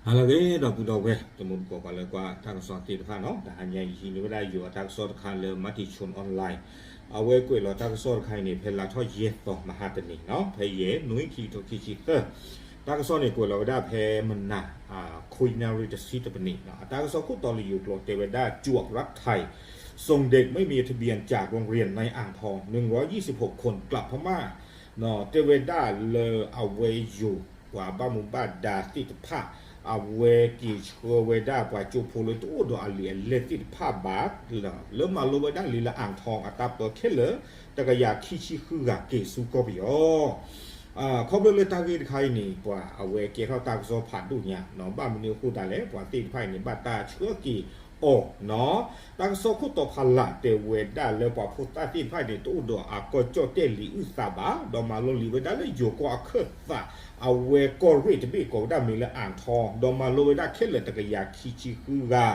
ဟါလၢအဂ့ၤ ဒီပုၢ်ဒီဝဲၢ် တံၤသကိး ပှၤလၢကွၢ်တၢ်ကစီၣ်သ့ၣ်တဖၣ်နီၤ, တဟါညါအံၤ ဟံးန့ၢ်ဝဲဒၣ်ယိၤအတၢ်ကစီၣ်တခါလၢ Matichon Online, အဝဲကွဲးလီၤတၢ်ကစီၣ်တခါအံၤန့ၣ် ဖဲလါထီၣ်ယဲၢ်သီမဟါတနံၤနီၤ, ဖဲယဲၢ်နွံ ခံကထိခံဆံသၢ, တၢ်ကစီၣ်န့ၣ် ကွဲးလီၤဝဲဒၣ်ဖဲမနၤ ခွံနၣ်ရံၣ်တဆံတပနံးနီၤ, အတၢ်ကစီၣ်ခိၣ်တီလၢယိၤကျိာ်တဲဝဲဒၣ် จวกรักไทย ส่งเด็กไม่มีทะเบียนจากโรงเรียนในอ่างทอง หนึ่งร้อยยี่สิบหกคนกลับพม่า တဲဝဲဒၣ်လၢအဝဲယိၤ ပှၤဘၣ်မူဘၣ်ဒါသ့ၣ်တဖၣ် အဝဲက့ၤဆှၢဝဲဒၣ်ပှၤကၠိဖိလၢတအိၣ်ဒီးအလံာ်အလဲၢ်သ့ၣ်တဖၣ်ဘၣ် လၢမၤလိဝဲဒၣ်လံာ်လၢ อ่างทอง အတၢ်ပၢခဲလၢာ် တကယၤခံဆံဃုဂၤက့ၤဆူကီၢ်ပယီၤ ခီဖျိလၢတၢ်ဂ့ၢ်တခါအံၤန့ၣ် ပှၤအဝဲကဲထီၣ်တၢ်ကစီၣ်ဖးဒိၣ်ညါနီၤ, ဘၣ်မနုၤအဃိသတးလဲၣ်, ပှၤသ့ၣ်တဖၣ်အံၤန့ၣ် ဘၣ်တၢ်ဆှၢက့ၤအီၤနီၤ, တၢ်ကစီၣ်ခိၣ်တီဖးလၢ်တဲဝဲဒၣ်လၢပှၤဖိသၣ်သ့ၣ်တဖၣ်အံၤန့ၣ် တအိၣ်ဒီးအကီၢ်ကၠီၣ်တဲၣ်လံာ်အုၣ်သးဘၣ်, ဒီးမၤလိလံာ်ဝဲဒၣ်လၢယိၤကီၢ်အခၢၣ်သး အဝဲကီၢ်ရ့ၣ်တဘ့ၣ်ကိးဝဲဒၣ်မ့ၢ်လၢ อ่างทอง ဒီးမၤလိဝဲဒၣ်ခဲလၢာ်တကယၤခံဆံဃုဂၤ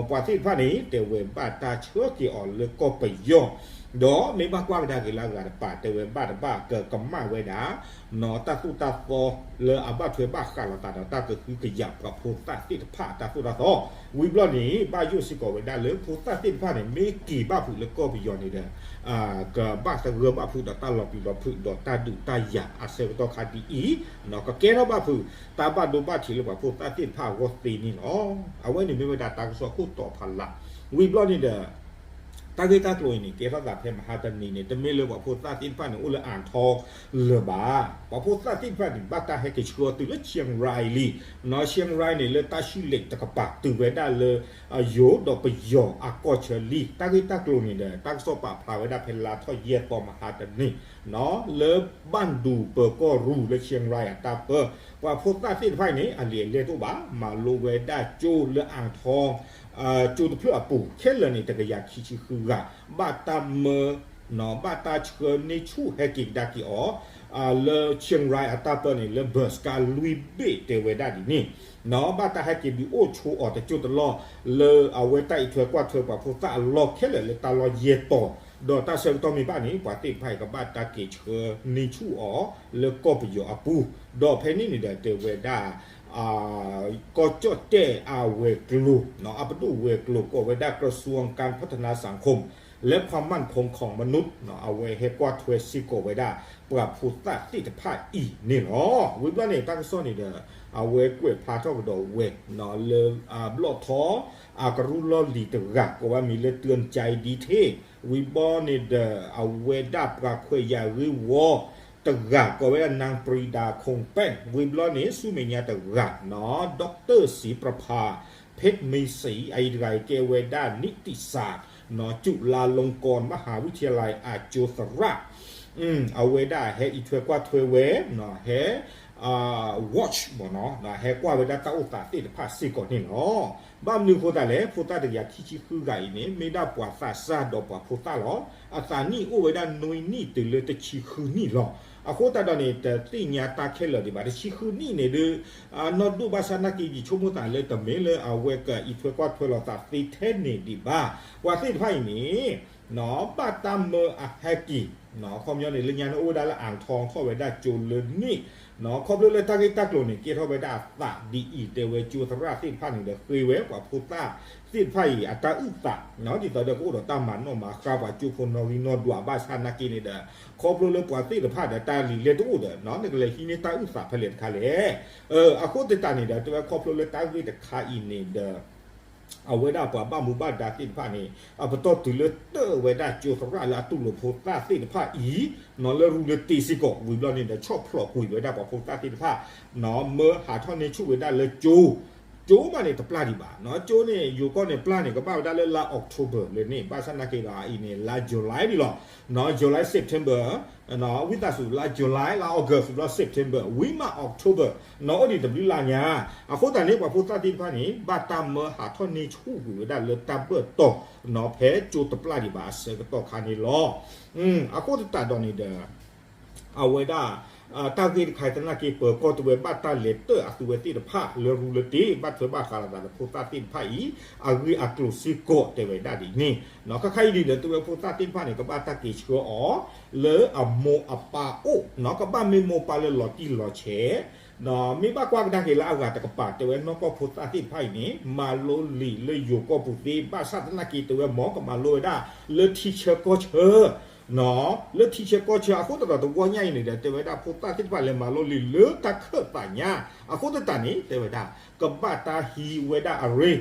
ပှၤသ့ၣ်တဖၣ်န့ၣ် တဲဝဲဘၣ်တၢ်ဆှၢက့ၤအီၤလၢကီၢ်ပယီၤ, ဒီးမ့ၢ်ဘၣ်ကွၢ်ကဒါက့ၤလၢအဂၤတပၤ တဲဝဲဘၣ်တဘၣ်ကကမၣ်ဝဲဒၣ် တၢ်သိၣ်တၢ်သီလၢအဘၣ်ထွဲဘၣ်ဃးလိာ်သးဒီးတၢ်ကဟုကယာ်ပှၤဖိသၣ်သ့ၣ်တဖၣ်အတၢ်သိၣ်တၢ်သီ, ဝံၤဘျီန့ၣ် ဘၣ်ယိၣ်စ့ၢ်ကီးဝဲဒၣ်လၢဖိသၣ်သ့ၣ်တဖၣ်န့ၣ် မ့ၢ်က့ၤဘၣ်ဖုးလၢကီၢ်ပယီၤန့ၣ်ဒီး ကဘၣ်သဂၢၢ်ဘၣ်ဖုးဒီးတၢ်လီၤပျံၤလီၤဖုးဒီးတၢ်ဒုးတၢ်ယၤအဆၢကတီၢ်ခါဒ်အံၤ, ကကဲထီၣ်ဘၣ်ဖုး တၢ်ဘၣ်ဒိဘၣ်ထံးလၢပှၤဖိသၣ်သ့ၣ်တဖၣ်အဂီၢ်သ့န့ၣ်လီၤ. အဝဲန့ၣ်မ့ၢ်ဝဲဒၣ်တၢ်ကစီၣ်ခိၣ်တီဖးလၢ်, ဝံၤဘျီန့ၣ်ဒီး တၢ်ဂ့ၢ်တၢ်ကျိၤအံၤန့ၣ် ကဲထီၣ်သးဖဲမဟါတနံၤန့ၣ် တမ့ၢ်လၢပှၤဖိသၣ်သ့ၣ်တဖၣ်န့ၣ် အိၣ်လၢ อ่างทอง လၢၤဘၣ်. ပှၤဖိသၣ်သ့ၣ်တဖၣ်န့ၣ် ဘၣ်တၢ်ဟဲက့ၤဆှၢအီၤတုၤလၢ เชียงราย လံနီၤ, เชียงราย န့ၣ် လၢတၢ်ဆူၣ်လဲၤတကပၤ တုၤဝဲဒၣ်လၢ ယိၤဒီးပယီၤအကီၢ်ဆၢလံ. တၢ်ဂ့ၢ်တၢ်ကျိၤန့ၣ်ဒီး တၢ်ကစီၣ်ပာ်ဖျါဝဲဒၣ်ဖဲလါထီၣ်ယဲၢ်သီမဟါတနံၤ လၢဘၣ်ဒူပၢၤကီၢ်ရူၤလၢ เชียงราย အတၢ်ပၢ ပှၤဖိသၣ်သ့ၣ်တဖၣ်အံၤန့ၣ် အလံာ်အလဲၢ်တအိၣ်ဘၣ်, မၤလိဝဲဒၣ်ကၠိလၢ อ่างทอง ကၠိတဖျၢၣ်အပူၤ ခဲလၢာ်န့ၣ် တကယၤခံဆံဃုဂၤ ဘၣ်တၢ်မၢ ဘၣ်တၢ်ဆှၢန့ၢ်ဆူၣ်ဟဲက့ၤကဒါက့ၤအီၤ လၢ เชียงราย အတၢ်ပၢန့ၣ် လၢ ဘၢးစကါ လွံၢ်ဘ့ၣ် တဲဝဲဒၣ်ဒ်န့ၣ်, ဘၣ်တၢ်ဟဲက့ၤဒုးအိၣ်ဆိးအီၤတကၠိတလီၢ် လၢအဝဲတၢ်အံးထွဲကွၢ်ထွဲပှၤဖိသၣ်အလီၢ်ခဲလၢာ်လၢတၢ်လီၢ်ယဲၢ်တီၤ, ဒီးတၢ်ဆၢကတီၢ်မ့ၢ်ဘၣ်န့ၣ် ပှၤသ့ၣ်တဖၣ်အံၤကဘၣ်တၢ်က့ၤဆှၢန့ၢ်ဆူၣ်အီၤ လၢကီၢ်ပယီၤအပူၤ, ဒီးဖဲန့ၣ်န့ၣ်ဒီးတဲဝဲဒၣ် ကီၢ်ကၠီၣ်တဲၣ်အဝဲၤကျိၤ အပဒိၣ်ဝဲၤကျိၤကိးဝဲဒၣ် กระทรวงการพัฒนาสังคมและความมั่นคงของมนุษย์ အဝဲဟဲကွၢ်ထွဲစ့ၢ်ကီးဝဲဒၣ် ပှၤဖိသၣ်သ့ၣ်တဖၣ်အံၤန့ၣ်လီၤ. ဝံၤဘျီန့ၣ် တၢ်ကစီၣ်န့ၣ်ဒီး အဝဲကွဲးဖျါထီၣ်ကဒီးဝဲ လၢအဘျီၣ်ထီ အကရူၢ်လီၢ်လံၤတဂၤ ကိးဝဲမံၤလၢ เตือนใจดีเท่ ဝံၤဘျီန့ၣ်ဒီး အဝဲဒၣ်ပှၤခွဲးယာ်ဂ့ၢ်ဝီတဂၤ ကိးဝဲဒၣ် นางปรีดา คงแป้น ဝံၤဘျီန့ၣ် ဆူမဲာ်ညါတဂၤနီၤ ดอกเตอร์ ศรีประภา เพชรมีศรี အအံၤတဂၤအံၤကဲဝဲဒၣ် นิติศาสตร์ จุฬาลงกรณ์มหาวิทยาลัย အကၠိသရၣ် အဝဲဒၣ်ဟဲအံးထွဲကွၢ်ထွဲဝဲ ဟဲ watch မ့ၢ်နီၤ ဟဲကွၢ်ဝဲဒၣ်တၢ်အိၣ်သးသ့ၣ်တဖၣ်စ့ၢ်ကီးန့ၣ်လီၤ. ဘၣ်မနုၤအဃိသတးလဲၣ် ဖိသၣ်တကယၤခံဆံဃုဂၤအံၤန့ၣ် မ့ၢ်ဒၣ်ပှၤသးစၢ်ဒီးပှၤဖိသၣ်လီၤ. အသးနံၣ်အိၣ်ဝဲဒၣ်နွံနံၣ်တုၤလၢတဆံဃုနံၣ်လီၤ. အဃိသတးဒီးန့ၣ် တသ့ၣ်ညါတၢ်ခဲလၢာ်ဒံးဘၣ် တဆံဃုနံၣ်န့ၣ်ဒီး နီၢ်ဒိၣ်ဘၣ်ဆၣ်နာ်က့ ယဆိကမိၣ်သးလၢတမ့ၢ်လၢအဝဲကအံးထွဲကွၢ်ထွဲလိာ်သးသ့ထဲန့ၣ်ဒံးဘၣ်. ပှၤသ့ၣ်တဖၣ်အံၤန့ၣ် ဘၣ်တၢ်မၢအဟဲက့ၤ ခီပညီန့ၣ် လၢညါန့ၣ်အိၣ်ဝဲဒၣ်လၢ อ่างทอง ထီၣ်ဝဲဒၣ်ကၠိလၢန့ၣ် ခီဖျိလၢတၢ်ဂ့ၢ်တၢ်ကျိၤန့ၣ် ကဲထီၣ်ဝဲဒၣ်အသးဒ်အံၤ တဲဝဲကၠိသရၣ်သ့ၣ်တဖၣ်န့ၣ်ဒီး ဃ့ဝဲပှၤဖိသၣ်သ့ၣ်တဖၣ်အံၤ အတၢ်အုၣ်သး ဒ်သိးဒီးကအိၣ်ဒီးတၢ်မၤနီၣ်မၤဃါပှၤကၠိဖိနီၣ်ဂံၢ်နီၣ်ဒွးဘၣ်ဆၣ်နာ်က့န့ၣ်ဒီး ခီဖျိလၢပှၤသ့ၣ်တဖၣ်ဒီးတၢ်လံာ်လဲၢ်တအိၣ်ဒီး နကလဲၤဟံးန့ၢ်တၢ်အုၣ်သးဖဲလဲၣ်တခါလဲၣ်. အဃိသတးန့ၣ်ဒီး တဲဝဲခီဖျိလၢတၢ်ဂ့ၢ်တခါအံၤန့ၣ်ဒီး အဝဲဒၣ်ပှၤဘၣ်မူဘၣ်ဒါသ့ၣ်တဖၣ်န့ၣ် အပတီၢ်တုၤလၢတၢၢ်ဝဲဒၣ်ကၠိသရၣ်လၢအတူၢ်လိာ်ဖိသၣ်သ့ၣ်တဖၣ်အံၤ နီၢ်လၢရူလၢတ့စ့ၢ်ကီး ဝံၤဘျီန့ၣ်ဒီး ဆီၣ်ဖျိးကွံာ်ဝဲဒၣ်ပှၤဖိသၣ်သ့ၣ်တဖၣ် မၢဟးထီၣ်န့ၢ်ဆူၣ်ဝဲဒၣ်လၢကၠိ ကၠိမးန့ၣ်တပျၢ်ဒံးဘၣ် ကၠိန့ၣ် ယိၤကီၢ်န့ၣ်ပျၢ်န့ၣ် ကဘၣ်ဝဲဒၣ်လၢလါ October လၢန့ၣ် ဘၣ်ဆၣ်နာ်က့ဒီးအအံၤန့ၣ် လါ July ဒံးလီၤ July September ဝံသးစူၤလါ July လါ August လီၤ September ဝံၤမး October နီၢ်အိၣ်ဒံးတဘျုးလါညါ အဃိသတးန့ၣ် ပှၤဖိသၣ်သ့ၣ်တဖၣ်န့ၣ် ဘၣ်တၢ်မၢဟးထီၣ်န့ၢ်ဆူၣ်ကွံာ်ဝဲဒၣ်လၢတၢ်ဘၢၣ်တီၤ နီၢ်ဖဲကၠိတပျၢ်ဒံးဘၣ်အဆၢကတီၢ်ခါန့ၣ်လီၤ. အဃိသတးဒီးန့ၣ်ဒီး အဝဲဒၣ် တၢ်ဂ့ၢ်တခါအံၤသနာ်က့ ပၢၤကီၢ်တဝဲဘၣ်တၢ်လဲၤတၢၢ်အသုဝဲသ့ၣ်တဖၣ်လၢရူလၢတ့ ဘၣ်ထွဲဘၣ်ဃးလိာ်သးဒီးဖိသၣ်သ့ၣ်တဖၣ်အံၤ အဂ့ၢ်အကျိၤစ့ၢ်ကီးတဲဝဲဒၣ်ဒ်န့ၣ် ခါခါအံၤဒ်ဒီး တဝဲဖိသၣ်သ့ၣ်တဖၣ်န့ၣ် ကဘၣ်တၢ်က့ၤဆှၢအီၤ လၢအမိၢ်အပၢ်အိၣ် ကဘၣ်မ့ၢ်မိၢ်ပၢ်လၢလီၤတံၢ်လီၤဆဲး မ့ၢ်ဘၣ်ကွၢ်ကဒါက့ၤလၢအဂၤတကပၤ တဲဝဲနီၢ်ကီၢ်ဖိသၣ်သ့ၣ်တဖၣ်အံၤန့ၣ် မၤလိလံာ်လၢယိၤကီၢ်ပူၤသ့ ဘၣ်ဆၣ်သနာ်က့ တဲဝဲမ်ကမၤလိဝဲဒၣ်လၢထံဆၢကီၢ်ဆၢ လၢထံဆၢကီၢ်ဆၢအဃိသတးဒီး တဝီညါအံၤန့ၣ်ဒီး တဲဝဲဒၣ်ဖိသၣ်သ့ၣ်တဖၣ်လဲၤမၤလိလံာ်လၢတၢ်ခၢၣ်သးညါ အဃိသတးန့ၣ် တဲဝဲဒၣ် ကဘၣ်တၢ်ဟံးဝဲဒၣ်အရ့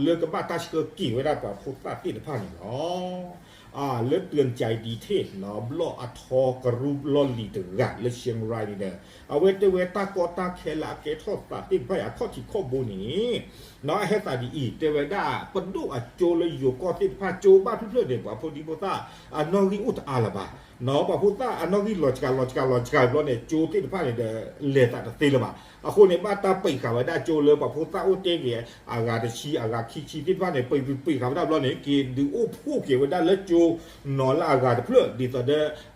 လၢကဘၣ်တၢ်ဆှၢက့ၤဝဲဒၣ်ပှၤဖိသၣ်သ့ၣ်တဖၣ်န့ၣ်လီၤ. လၢ เตือนใจดีเทศ ဘျီၣ်အထီကရူၢ်လီၢ်လံၤတဂၤလၢ เชียงราย န့ၣ်ဒီး အဝဲတဲဝဲတၢ်ကီတၢ်ခဲလၢအကဲထီၣ်သးသ့ၣ်တဖၣ်အံၤအခီၣ်ထံးခီၣ်ဘိန့ၣ် အဟဲသးဒ်အံၤ တဲဝဲဒၣ် ပဒိၣ်အကၠိလၢယိၤကီၢ်သ့ၣ်တဖၣ် ကၠိဘၣ်ဖျၢၣ်ဖျၢၣ်န့ၣ် ပှၤဖိဒံဖိသၣ်အနီၣ်ဂံၢ်အိၣ်တအါလၢၤဘၣ်. ပှၤဖိသၣ်အနီၣ်ဂံၢ်လီၤစှၤလီၤစှၤလီၤစှၤဘျီန့ၣ် ကၠိသ့ၣ်တဖၣ်န့ၣ်ဒီး လဲၤသးတသ့လၢၤဘၣ်. အဃိန့ၣ် ဘၣ်တၢ်ပံးဃာ်ဝဲဒၣ်ကၠိလၢပှၤဖိသၣ်အိၣ်တ့ၢ်ဂ့ၤ အဂၤတဆံ အဂၤခံဆံသ့ၣ်တဖၣ်န့ၣ် ပံးပံးဃာ်ဝဲဒၣ်ဘျီန့ၣ် က့ၤဒုးအိၣ်ဖှိၣ်က့ၤဝဲဒၣ်လၢကၠိနီၤလၢအဂၤတဖျၢၣ် ဒ်သိးဒီး ပှ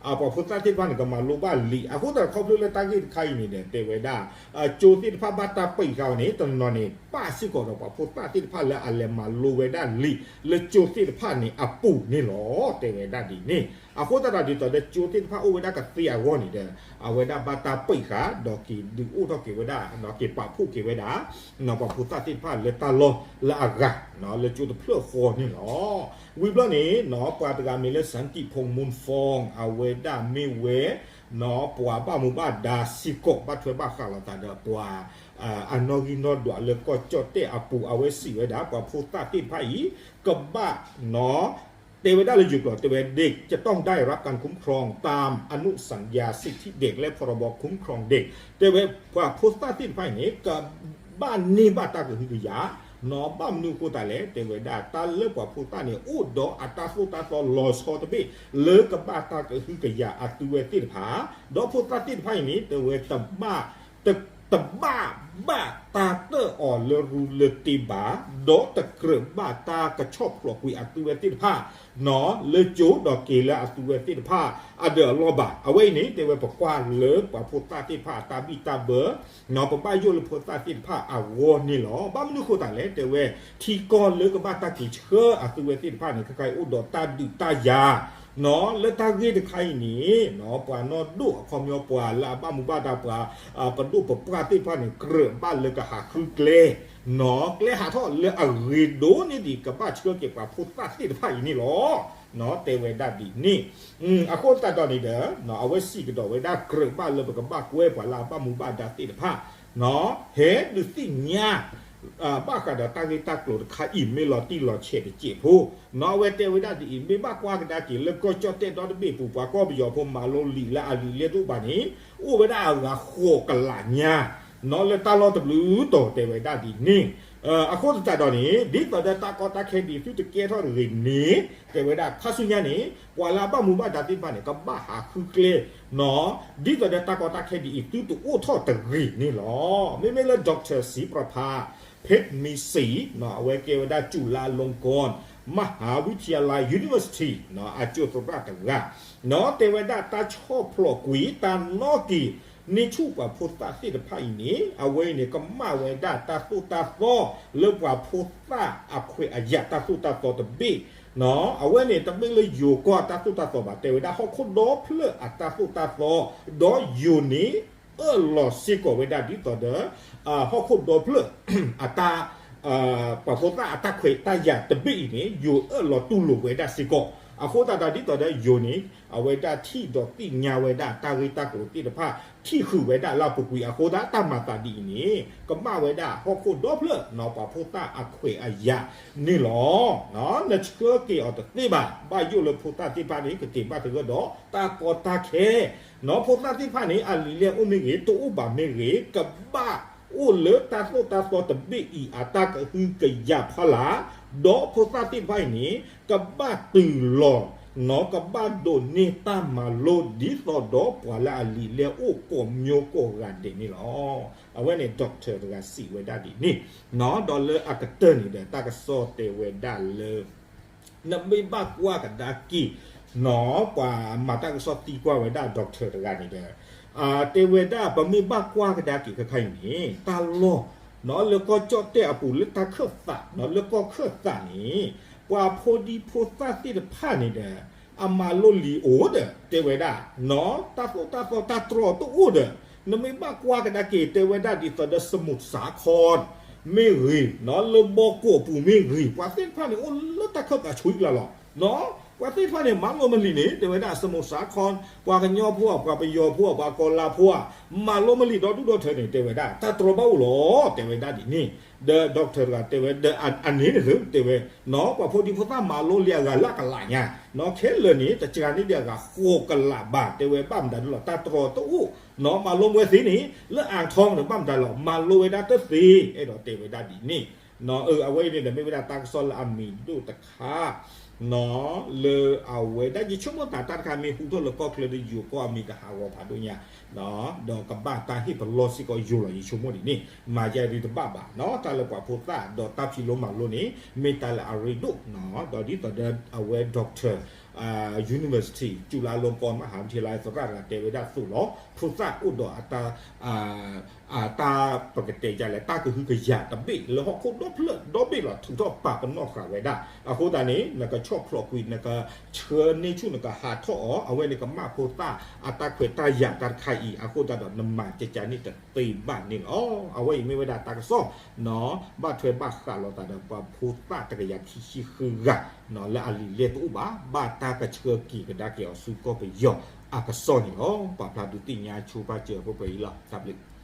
ၤဖိသၣ်သ့ၣ်တဖၣ်န့ၣ် ကမၤလိဘၣ်လံာ် အဃိသတးခီဖျိလၢတၢ်ဂ့ၢ်တခါအံၤန့ၣ်ဒီး တဲဝဲဒၣ် ကၠိသ့ၣ်တဖၣ်ဘၣ်တၢ်ပံးဃာ်အီၤန့ၣ် တနီၤနီၤန့ၣ် ပၣ်စ့ၢ်ကီးဒီးပှၤဖိသၣ်သ့ၣ်တဖၣ်လၢအလဲၤမၤလိဝဲဒၣ်လံာ်လၢကၠိသ့ၣ်တဖၣ်န့ၣ်အပူၤန့ၣ်လီၤ. တဲဝဲဒၣ်ဒ်န့ၣ် အဃိသတးဒီးဒ်သိးဒီးကၠိသ့ၣ်တဖၣ်အိၣ်ဝဲဒၣ်ကသ့အဂီၢ်န့ၣ်ဒီး အဝဲဒၣ်ဘၣ်တၢ်ပံးဃာ်ဒီးက့ၤဒုးအိၣ်ထီၣ်က့ၤဝဲဒၣ် က့ၤပာ်ဖှိၣ်က့ၤဝဲဒၣ် ပှၤဖိသၣ်သ့ၣ်တဖၣ်လၢတၢ်လီၢ်လၢအဂၤ လၢကၠိတဖျၢၣ်ဃီန့ၣ်လီၤ. ဝံၤဘျီန့ၣ် ပှၤတဂၤမ့ၢ်လၢ စန်းသီးဖုန်း မုၼ်းဖီင် အဝဲဒၣ်မ့ၢ်ဝဲ ပှၤဘၣ်မူဘၣ်ဒါစ့ၢ်ကီး ဘၣ်ထွဲဘၣ်ဃးလိာ်သးဒီးပှၤ အနီၣ်ဂံၢ်နီၣ်ဒွးလၢကီၢ်ကၠီၣ်တဲၣ်အပူၤ အဝဲစံးဝဲဒၣ် ပှၤဖိသၣ်သ့ၣ်တဖၣ်အံၤ ကဘၣ် တဲဝဲဒၣ်လၢယိၤကျိာ် တဲဝဲ เด็กจะต้องได้รับการคุ้มครองตามอนุสัญญาสิทธิเด็กและพรบคุ้มครองเด็ก တဲဝဲ ပှၤဖိသၣ်သ့ၣ်တဖၣ်အံၤန့ၣ် ကဘၣ်န့ၢ်ဘၣ်တၢ်ကဟုကယာ် နီၢ်ဘၣ်မနုၤအဃိသတးလဲၣ် တဲဝဲဒၣ် တၢ်လၢပှၤဖိသၣ်န့ၣ် အိၣ်ဒီးအတၢ်သိၣ်တၢ်သီလီၤဆီတဘ့ၣ် လၢကဘၣ်တၢ်ကဟုကယာ်အသုဝဲသ့ၣ်တဖၣ် ဒီးဖိသၣ်သ့ၣ်တဖၣ်အံၤန့ၣ် တဲဝဲတဘၣ် တဘၣ်ဘၣ်တၢ်တၢၣ်အီၤလၢရူလၢတ့ဘၣ်, ဒီးတကြၢးဘၣ်တၢ်ကဆီၣ်ဖျိးကွံာ်အသုဝဲသ့ၣ်တဖၣ် လၢကၠိဒီးက့ၤလၢအသုဝဲသ့ၣ်တဖၣ်အဒၢးအလီၢ်ဘၣ်. အဝဲအံၤန့ၣ် တဲဝဲပကွၢ်လၢပှၤဖိသၣ်သ့ၣ်တဖၣ်အတၢ်ဘံၣ်တၢ်ဘၢ ပဘၣ်ယိၣ်လၢဖိသၣ်သ့ၣ်တဖၣ်အဂီၢ်န့ၣ်လီၤ. ဘၣ်မနုၤအဃိသတးလဲၣ် တဲဝဲ ထံကီၢ်လၢကဘၣ်တၢ်က့ၤဆှၢအသုဝဲသ့ၣ်တဖၣ်န့ၣ် ခဲခါအံၤအိၣ်ဒီးတၢ်ဒုးတၢ်ယၤ လၢတၢ်ဂ့ၢ်တခါအံၤန့ၣ် ပှၤနီၢ်ဒိၣ်အခီပညီ ပှၤလၢအဘၣ်မူဘၣ်ဒါ ပှၤ ပဒိၣ်ပပှၢ်သ့ၣ်တဖၣ်န့ၣ် ကြၢးဘၣ်လၢကဟးဃုကျဲ ကျဲဟးထီၣ်လၢအဂ့ၤဒိၣ်န့ၢ်ဒံး ကဘၣ်ဆှၢက့ၤပှၤဖိသၣ်သ့ၣ်တဖၣ်အံၤန့ၣ်လီၤ. တဲဝဲဒၣ်ဒ်န့ၣ် အဃိသတးဒီးန့ၣ်ဒီး အဝဲစံးကဒီးဝဲဒၣ် ကြၢးဘၣ်လၢပကဘၣ်ကွဲပှၤလၢအဘၣ်မူဘၣ်ဒါသ့ၣ်တဖၣ် ဟဲဒုးသ့ၣ်ညါ ဘၣ်ဃးဒီးတၢ်ဂ့ၢ်တၢ်ကျိၤတခါအံၤ မ့ၢ်လီၤတံၢ်လီၤဆဲးတစဲးဖိ အဝဲတဲဝဲဒၣ်ဒ်အံၤ မ့ၢ်ဘၣ်ကွၢ်ကဒါက့ၤလၢကီၢ်ကၠီၣ်တဲၣ်ဒီတဘ့ၣ်အပူၤ ပှၤကီၢ်ပယီၤဖိမၤလိလံာ်လၢအလံာ်လဲၢ်တအိၣ်ဘၣ်န့ၣ် အိၣ်ဝဲဒၣ်အဂၤဃိးကလးညါ လၢတၢ်လီၢ်တဘျုးတီၤ တဲဝဲဒၣ်ဒ်န့ၣ် အဃိသတးဒီးန့ၣ် ဒ်သိးဒီးတၢ်ကီတၢ်ခဲဒ်သုတကဲထီၣ်တဂ့ၤန့ၣ် တဲဝဲဒၣ်ခါဆူညါန့ၣ် ပှၤလၢအဘၣ်မူဘၣ်ဒါသ့ၣ်တဖၣ်န့ၣ် ကဘၣ်ဟးဃုကျဲ ဒ်သိးဒီးတၢ်ကီတၢ်ခဲဒ်အံၤ သုတအိၣ်ထီၣ်တဂ့ၤန့ၣ်လီၤ. မ့မ့ၢ်လၢ Doctor စံးပြဖး ဖ့းမံစံ အဝဲကဲဝဲဒၣ် จุฬาลงกรณ์มหาวิทยาลัย University အကၠိသရၣ်တဂၤ တဲဝဲဒၣ်တၢ်ဆီၣ်ဖျိးကွံာ် တၢ်နီၣ်က့ၤ န့ၢ်ဆူၣ်ပှၤဖိသၣ်သ့ၣ်တဖၣ်အံၤန့ၣ် အဝဲအံၤန့ၣ် ကမၣ်ဝဲဒၣ်တၢ်သိၣ်တၢ်သီ လၢပှၤဖိသၣ်အခွဲးအယာ်တၢ်သိၣ်တၢ်သီတဘ့ၣ် အဝဲန့ၣ်တမ့ၢ်လၢယိၤကီၢ်တၢ်သိၣ်တၢ်သီဘၣ် တဲဝဲဒၣ်ဟီၣ်ခိၣ်ဒီဖျၢၣ်အတၢ်သိၣ်တၢ်သီ ဒီးယိၤန့ၣ် အၢၣ်လီၤစ့ၢ်ကီးဝဲဒၣ်ဒ်သိးဒီး ဟီၣ်ခိၣ်ဒီဖျၢၣ် အတၢ် ပှၤဖိသၣ်အတၢ်ခွဲးတၢ်ယာ်တဘ့ၣ်အံၤန့ၣ် ယိၤအၢၣ်လီၤတူၢ်လိာ်ဝဲဒၣ်စ့ၢ်ကီး အဃိသတးဒီးဒ်သိးဒီးယိၤန့ၣ် အဝဲဒၣ်ထံၣ်ဒီးသ့ၣ်ညါဝဲဒၣ်တၢ်ဂ့ၢ်တၢ်ကျိၤသ့ၣ်တဖၣ် ထံၣ်ဃုာ်ဝဲဒၣ်လၢအပူၤကွံာ်အဃိသတး တၢ်မၤသးဒ်အံၤန့ၣ် ကမၣ်ဝဲဒၣ်ဟီၣ်ခိၣ်ဒီဖျၢၣ် ပှၤဖိသၣ်အခွဲးအယာ်န့ၣ်လီၤ. နဆှၢက့ၤအီၤတသ့ဘၣ် ဘၣ်ယိၣ်လၢဖိသၣ်သ့ၣ်တဖၣ်န့ၣ် ကက့ၤဘၣ်သဂၢၢ်ဒီးတၢ်ကီတၢ်ခဲ ဖိသၣ်သ့ၣ်တဖၣ်န့ၣ် အလံာ်လဲၢ်အိၣ်မ့ၢ်ဂ့ၤ တအိၣ်ဘၣ်မ့ၢ်ဂ့ၤ ကဘၣ်အိၣ်လၢတၢ်သိၣ်တၢ်သီတဘ့ၣ်အံၤအတၢ်ကဟုကယာ်ဖီလာ် ဒီးဖိသၣ်သ့ၣ်တဖၣ်အံၤန့ၣ် ကဘၣ်တုၤလီၤ ကဘၣ်ဒိးန့ၢ်တၢ်မၤလိဒ်သိးဒီးပှၤလၢအလံာ်လဲၢ်အိၣ်ကိးမံၤကိးဂၤဒဲးန့ၣ်လီၤ. အဝဲန့ၣ် doctor တဂၤစံးဝဲဒၣ်ဒ်န့ၣ် ဒီးလၢအကတၢၢ်န့ၣ်ဒီး တၢ်ကစီၣ်တဲဝဲဒၣ်လၢ နမ့ၢ်ဘၣ်ကွၢ်ကဒါက့ၤ ပှၤမၤတၢ်ကစီၣ်သံကွၢ်ဝဲဒၣ် doctor တဂၤန့ၣ်ဒီး တဲဝဲဒၣ် ပမ့ၢ်ဘၣ်ကွၢ်ကဒါက့ၤခဲခါအံၤန့ၣ် တၢ်လီၢ် လၢကီၢ်ကၠီၣ်တဲၣ်အပူၤလၢတၢ်ခၢၣ်သး လၢကီၢ်ခၢၣ်သးန့ၣ် ပှၤဖိဒံဖိသၣ်သ့ၣ်တဖၣ်န့ၣ်ဒီး အမၤလိလံာ်အိၣ်ဒီး တဲဝဲဒၣ် တၢ်သိၣ်တၢ်သီတၢ်တြီတအိၣ်ဒီး နမ့ၢ်ဘၣ်ကွၢ်ကဒါက့ၤ တဲဝဲဒၣ်ဒ်သိးဒီး စမူးစးခီၣ် မ့ၢ်ဂ့ၤ, လၢဘီကီၢ်ပူၤမ့ၢ်ဂ့ၤ, ပှၤသ့ၣ်တဖၣ်န့ၣ် အိၣ်လၢတၢ်ခၢၣ်သးဆူအံၤလီၤလီၤ. ပှၤသ့ၣ်တဖၣ်န့ၣ် မၤလိမလံၤန့ၣ် တဲဝဲဒၣ် စမူးစးခီၣ် ပှၤကညီဖိဧါ, ပှၤပယီၤဖိဧါ, ပှၤကီၤလါဖိဧါ, မၤလိမလံၤဒီဒူၣ်ဒီထၢန့ၣ် တဲဝဲဒၣ် တၢ်တြီဘၣ်အိၣ်လီၤ တဲဝဲဒၣ်ဒ်န့ၣ်. ဒီး doctor တဂၤတဲဝဲ ဒီးအန့ၣ်န့ၣ်သ့ တဲဝဲ ပှၤဖိဒံဖိသၣ်မၤလိလံအဂၤလၢအကလးညါ, ခဲလၢာ်န့ၣ် တစှၤန့ၢ်ဒံးအဂၤဃိးကလးဘၣ် တဲဝဲ ဘၣ်မတၤဒ်လဲၣ် တၢ်တြီတအိၣ်, မၤလိမဝဲသ့န့ၣ် လၢ အၣ်ထီၣ် န့ၣ် ဘၣ်မတၤလဲၣ် မၤလိဝဲဒၣ်တသ့, အဲၣ်ဒိးတဲဝဲဒၣ်ဒ်န့ၣ်. အဝဲအံၤန့ၣ်ဒီး မ့ၢ်ဝဲဒၣ်တၢ်ကစီၣ်လၢအမံၤဒိၣ်တခါ လၢအဝဲဒၣ် ယဆိကမိၣ်သးတၢ်တခါမ့ၢ်ဟူထီၣ်လၢကီၢ်ချၢဒီး ယိၤကီၢ်အမံၤကဟးဂီၤဖးဒိၣ်ညါ, ဒီးကဘၣ်တၢ်ဟ့ၣ်ပလီၢ်စ့ၢ်ကီးယိၤလီၤ ယဆိကမိၣ်ဒ်န့ၣ်, မၤယါရံတဘၣ်ဘၣ်နီၤ တၢ်လၢပှၤဖိသၣ်ဒီးတၢ်ဖံးလိမၤလိန့ၣ် မ့ၢ်တၢ်လၢအရ့ဒိၣ်, ဒီးဒ်သိးဒီးအဝဲ doctor University ကၠူလါလီၤကီၢ် မဟါဝံထံလါသရၣ်တဂၤတဲဝဲဒၣ်သိးလီၤ, ဖိသၣ်အိၣ်ဒီးအတၢ် တၢ်ပကတဲဒ်လဲၣ် တၢ်ကဟုကယာ်တဘ့ၣ်လၢဟီၣ်ခိၣ်ဒီဖျၢၣ်ဒီဘ့ၣ်လီၤ ထုးထီၣ်ပာ်ပနီၣ်ဃာ်ဝဲဒၣ်. အဃိသတးန့ၣ် နကဆီၣ်ဖျိးကွံာ် နကဆှၢန့ၢ်ဆူၣ် နကဟးထီၣ်အီၤ အဝဲန့ၣ်ကမၣ်ဖိသၣ်အတၢ်ခွဲးတၢ်ယာ်တၢ်တခါအံၤ အဃိသတးဒီး နမၤကကန့ၣ်တသ့ဘၣ်န့ၣ်လီၤ. အဝဲအံၤမ့ၢ်ဝဲဒၣ်တၢ်ကစီၣ် ဘၣ်ထွဲဘၣ်ဃးလိာ်သးဒီးပှၤဖိသၣ်တကယၤခံဆံဃုဂၤ လၢအလံာ်လဲၢ်တအိၣ်ဘၣ် ဘၣ်တၢ်ကဆှၢက့ၤကဒါက့ၤအီၤဆူကီၢ်ပယီၤအကစီၣ်န့ၣ်လီၤ. ပာ်ဖျါဒုးသ့ၣ်ညါဆိပာ်စၢၤအပှဲၤပှဲၤအံၤလီၤ. တၢ်ဘျုး